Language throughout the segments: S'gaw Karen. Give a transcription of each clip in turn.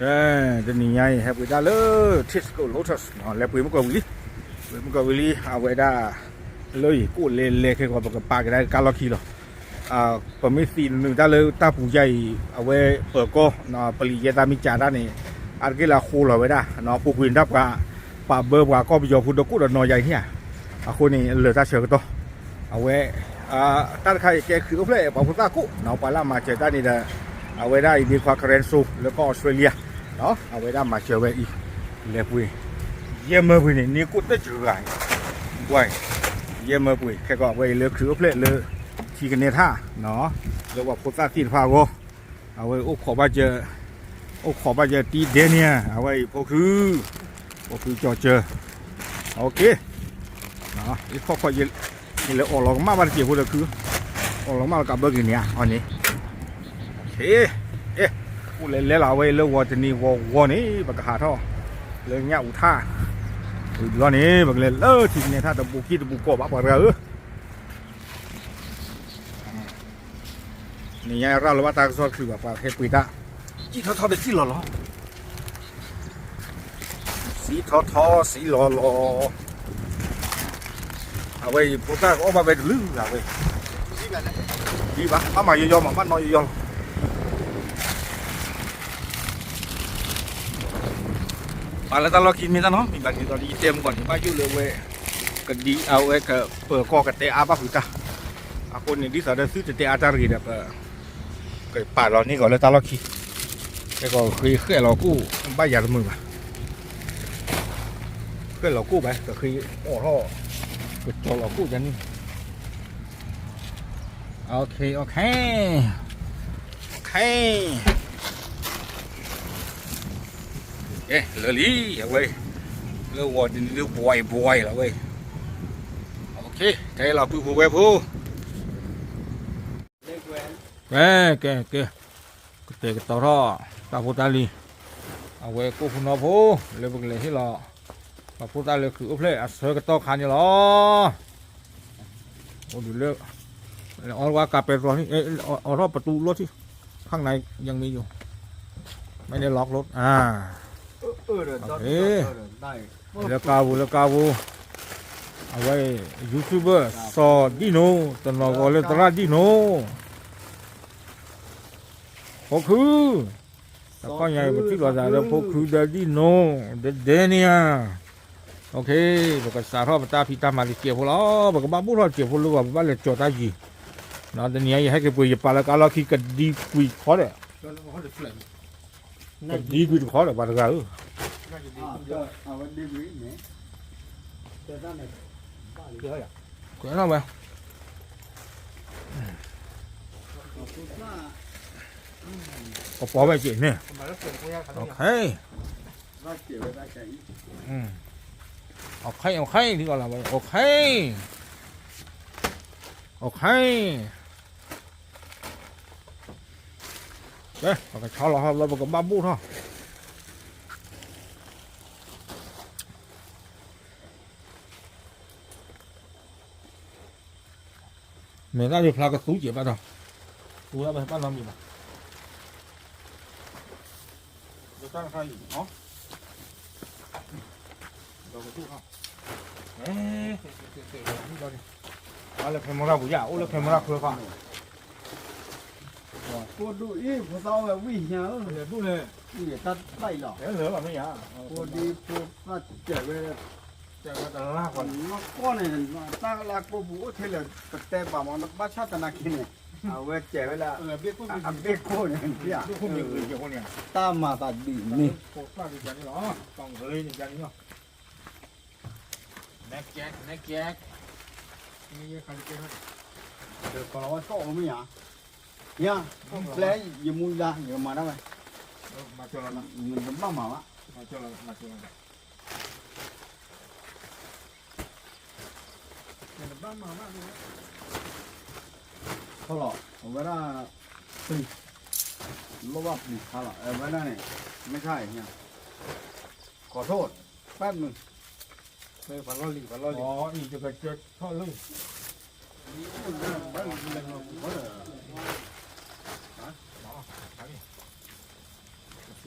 ကဲ, တနံၤညါအံၤ ဟဲပှ့ၤတၢ်လၢ Tisco Lotus နီၤ, လဲၤပှ့ၤမုၢ်ကီၢ်ဝံၤလံ, ပှ့ၤမုၢ်ကီၢ်ဝံၤလံ, အဝဲဒၣ် လၢယကိၣ်လဲၤလဲၤခဲကီး ပကပာ်ကဒါကါလီၢ်ခံလီၤ. ပမ့ၢ်သံနုာ်တၢ်လၢတၢ်ပူၤယါအံၤ အဝဲပၢၤကီၢ် ပလံၤယဲၢ်သးမ့ၢ်ကးတၢ်န့ၣ် အါတက့ၢ်လၢအဃိလီၤဝဲဒၣ်, ပူၤကွံာ်တၢ်ပှၤ ပာ်ဘၢပှၤကီၢ်ပယီၤဖိဒီးကိၣ်ဒီးနီၤယါအံၤန့ၣ်ဧါ, အဃိန့ၣ် လၢာ်တၢ်ဆၢကတီၢ်, အဝဲ တၢ်တခါအံၤကဲခရံာ်အိၣ်ဖျဲၣ် ပှၤဖိသၣ်ကိၣ်နီၤ, ပှၤလၢအမၤစၢၤတၢ်န့ၣ်ဒီး အဝဲဒၣ်အံၤဒ့ခွါ Karen So လၢကီၢ်အီစထြ့လယါ, အဝဲဒၣ်မၤစၢၤဝဲအံၤ, လဲၤပှ့ၤ, ယဲၢ်မၢပှ့ၤန့ၣ် န့ၢ်ကိၣ်တစှၤ, ဘှဲ, ယဲၢ်မၢပှ့ၤ ခဲကီး အဝဲအံၤလၢခရံာ်အိၣ်ဖျဲၣ်လၢ ထံကနဲထၣ် လၢပှၤဖိသၣ်သ့ၣ်တဖၣ်အဂီၢ်, အဝဲအိၣ်ခိးဘၣ်စၢၤ, အိၣ်ခိးဘၣ်စၢၤတံဒဲန့ၣ်ဧါ, အဝဲအံၤဖိခု, ဖိခုကၠီၤစၢၤ, အ့ခီၣ်ခီၣ်, ယလဲၤအီၣ်လီၤကမၣ်ဘၣ်တစဲးဖိဒီးခု, အီၣ်လီၤကမၣ်လီၤကးဘၢက့ၤန့ၣ်ဧါ, အီၤန့ၣ်, အိၣ်လဲၤလဲၤလီၤ အဝဲအံၤလၢဂီၤတနံၤဂီၤဂီၤန့ၣ် ပကဟးထီၣ်, လၢညၣ်အူထၣ်, ဝံၤဘျီန့ၣ် ပကလဲၤလၢထံကနဲထၣ်တဘိးက့ၣ်တဘိးကီၢ်ဘၣ်ပှၤတဂၤဧၢ နံၤညါရၤလီၤဘၣ်တၢ်ကစီၣ်တချုးဘၣ် ပှၤဟဲပှ့ၤတၢ်, စံၣ်ထီထီဒီးစံၣ်လီၤလီၤ, စံၣ်ထီထီစံၣ်လီၤလီၤ, အဝဲအံၤဖိသၣ်ကအီၣ်ဘၣ်ဝဲတလုၢ်လၢ်ဝဲ, ဒ်ဘၣ် ဘၣ်မၤယီယီမး ဘၣ်နီၢ်ယီယီလီၤ. ပာ်လၢတၢ်လီၢ်ခံမ့ၢ်တၢ်နီတမံၤဘၣ် ဒ်သိးဒီးယတဲမုၢ်ကီၢ်န့ၣ် ဘၣ်ယိၣ်လၢဝဲ ကဒံအဝဲကပၢၤကီၢ်ကတဲအါဘၣ်ဃုာ်တၢ်, အဃိန့ၣ် ဒ်သိးဒီးသုတတဲအါတၢ်တဂ့ၤဒီး ပကပာ်လီၤန့ၢ်ကီးလၢတၢ်လီၢ်ခံ, ကဲကီးဃ့ဃဲၣ်လီၤကိၣ် ဘၣ်ယၤတမုာ်ဘၣ်, ဃဲၣ်လီၤကိၣ်ဘၣ် ကဃ့အီၣ်ထီၣ်, ကကၠီလီၤကိၣ်ယၤန့ၣ်, အ OK OK OK ကဲ လၢလံ အဝဲ, လၢဝီၤတနံၤလၢဘှဲဘှဲလီၤဝဲ, ကဲလီၤပုၢ်ဖိဝဲၢ်ဖိ, ကဲ ကဲ ကဲ, ကတဲာ်ကတီၤထီၣ် တၢ်ဖိတၢ်လံၤ, အဝဲကိၣ်ဖိနီဖိ လၢပကလဲၤဟ့ၣ်လီၤ ပှၤဖိသၣ်လၢခရံာ်အိၣ်ဖျဲၣ်အဆၢကတီၢ်ခါန့ၣ်လီၤ. အိၣ်ဒုးလၢ အီၣ်ဝဲကးပဲတြီန့ၣ် အီၣ်ထီၣ်ပတူးလီၢ်ထံ, ခါနၤ ယမ့ၢ်ယိၤ, မ့ၢ်န့ၣ်လီၤကျိ, လၢကါပူၤ လၢကါပူၤ, အဝဲ YouTuber စီၤဒံၣ်နိ, တနီၤဂီၤလၢသရၣ်ဒံၣ်နိ, ဖိခု, တခီညါအံၤ ပထံၣ်လိာ်သးလၢဖိခုဒီးဒံၣ်နိ, ဒဲဒဲန့ၣ်ဧါ. ပကစးထီၣ်ပတၢ်ဖံးတၢ်မၤတစဲးဖိလီၤ. ပကဘၣ်ဘူၣ်ထီၣ်တစဲးဖိလၢဂီၤ ပဘၣ်လဲၤကၠီၤတၢ်ယံၤ, တနံၤအံၤ ယဟဲက့ၤပှ့ၤ ယပာ်လၢကါလီၢ်ခံ ကဒံကွံာ်တခီဒီး, ကဒံကွံာ်တခီဒီး ပှၤတဂၤဧၢ, ကွဲးထီၣ်ဝဲ ပပီၤဝဲက့ၤန့ၣ်, OK, OK OK, လီၤဝဲ OK, OK, ကဲ ပကဆီလီၤဟီၣ်ဘျီ ပကဘၣ်ဘူၣ်ထီၣ် မဲာ်သၣ်ဒုးဖျါကသူကဲးဘၣ်ဒီး, သူလၢဘၣ်နီတမံၤဘၣ်, လၢတၢ်တခါအံၤ, ဒီးကသူၣ်ထီၣ်, လၢ camera ပူၤယါ အိၣ်လၢ camera ခွဲခါ ဖိဒိၣ်အံၤ ဖိသၣ်အိၣ်ဝဲဝံၣ်ညါဧၢ, တၢ်တဖၣ်အံၤလီၤ, ဖိဒိၣ်ဖိသၣ်စဲးဝဲ, နီၢ်ကီၢ်န့ၣ် တၢ်လၢကိၢ်ပူၤအိၣ်ထဲလၢာ် ပတဲဘၣ်မး နဘၣ်ဆၣ်သနာ်က့န့ၣ်, အဝဲစဲးဝဲလၢ အဘ့ၣ်ခိၣ်န့ၣ်, တၢ်မၤသးဒ်န့ၣ် နကဲ, နကဲ, နကဲ, ဒီးကလီၤဝဲကီၢ်အိၣ်မ့ၢ်ဧါ, ယၤ, ပျဲယမူဒါ ယကမၤဒၣ်ဝဲ, နတဘၣ်မၤဘၣ်, ခီလီၤ အဝဲဒၣ်, ပျံၤ, လိၣ်ဘၣ်ပျံၤခါလီၤ အဝဲဒၣ်န့ၣ်, မ့ၢ်ခါအံၤညါ, ခီထိၣ်, ပၢ်မုၢ် ပှၤလီၢ်လံၤ ပှၤလီၢ်လံၤ, အံၤတကစၢထီၣ်လၢ, ဘၣ်လံၤလၢလီၤပူၤဃီဒီး, ဟါ, ဟါ,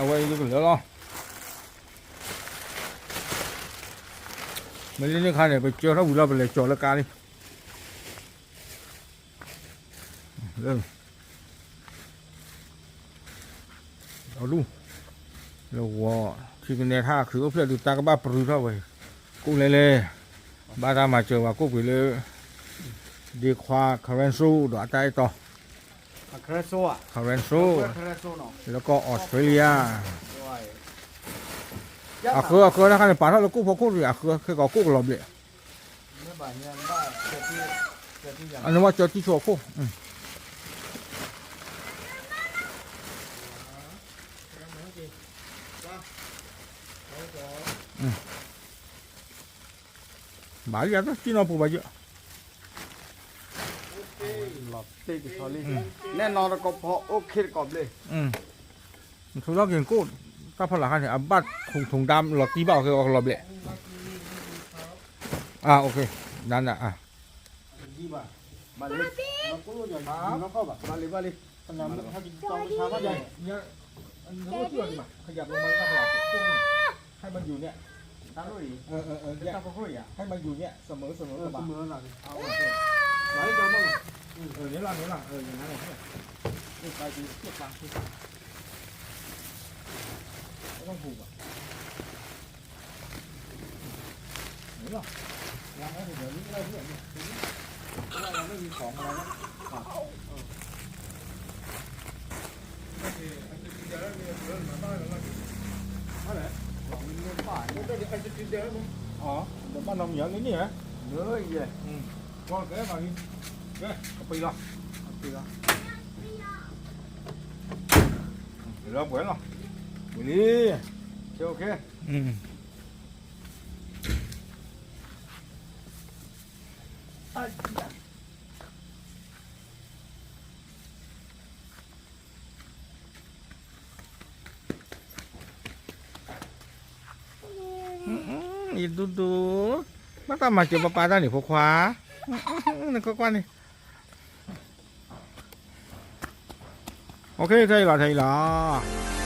အဝဲယကလၢာ်လီၤ. မ့ၢ်လၢန့ၣ်ခါန့ၣ် ပကၢထီၣ်ဝံၤလီၤ ပလဲၤကၠီၤလၢကါလံ. အဒူၣ် လၢဝီၤ ထံကနဲထါ ခုအိၣ်ဖျဲၣ်ဒုး တၢ်ကဘၣ်ပြူထီၣ်ဝဲ ကိၣ်လဲလဲၣ်, ဘၣ်တၢ်မၤစၢၤဝဲကိၣ်ပှ့ၤလၢ ဒ့ခွါ Karen Show ဒီးအတၢ်အဲၣ်တီ Karen Show လၢကီၢ် Australia အဃၢအဃၢတခါန့ၣ် ပာ်ထီၣ်လၢကိၣ်ဖီခိၣ်တဂ့ၤ အဃၢခဲကီးကိၣ်ကလီၤဘျဲၣ် အန့ၣ်ဝဲကၠီတံၢ်ဆိအခိၣ် ဘၣ်ယၤတၢ်စံၣ်နီၤပူၤဘၣ်ယဲၢ် နဲနီၤတကီၢ်ဖီအိၣ်ခ့တကီၢ်ဘျ့ၣ် နထူထီၣ်က့ၤကိၣ် တၢ်ဖီလာ်ခါန့ၣ် အဘၣ်ထူၣ်ထူၣ်ဒါလီၤတံၢ်ဘၣ်အီၤကလီၤဘျဲၣ် အ ဒ်န ဘၣ်လံ ဘၣ်လံ ဘၣ်လံ ခယပ်လီၤမၢ်တၢ်ဖီလာ် ခယပ်လီၤမၢ်တၢ်ဖီလာ် ခယပ်လီၤမၢ်တၢ်ဖီလာ် ခယပ်လီၤမၢ်တၢ်ဖီလာ် တၢ်လိၣ်အံၤ, တၢ်ပခိၣ်အံၤဧါ, ဟဲမၤယူၤညါ, စမၢစမၢကဘၣ်, န့ၣ်လီၤ န့ၣ်လီၤ, ယနါန့ၣ်, တၢ်ပခိၣ်ဘၣ်, န့ၣ်လီၤ, ဘၣ်နီတမံၤလၢန့ၣ်, ကဲ, ကပှ့ၤလီၤ, ကပှ့ၤလီၤ, လီၤပှဲၤလီၤ, ပှ့ၤလံ, ကဲ, ယဒူဒူ, ဘၣ်တၢ်မၤစၢၤပၢ်ပၢ်တၢ်န့ၣ် ဖိခွါ, နကွၢ်ကွၢ်န့ၣ်, ထဲအံၤလီၤ ထဲအံၤလီၤ.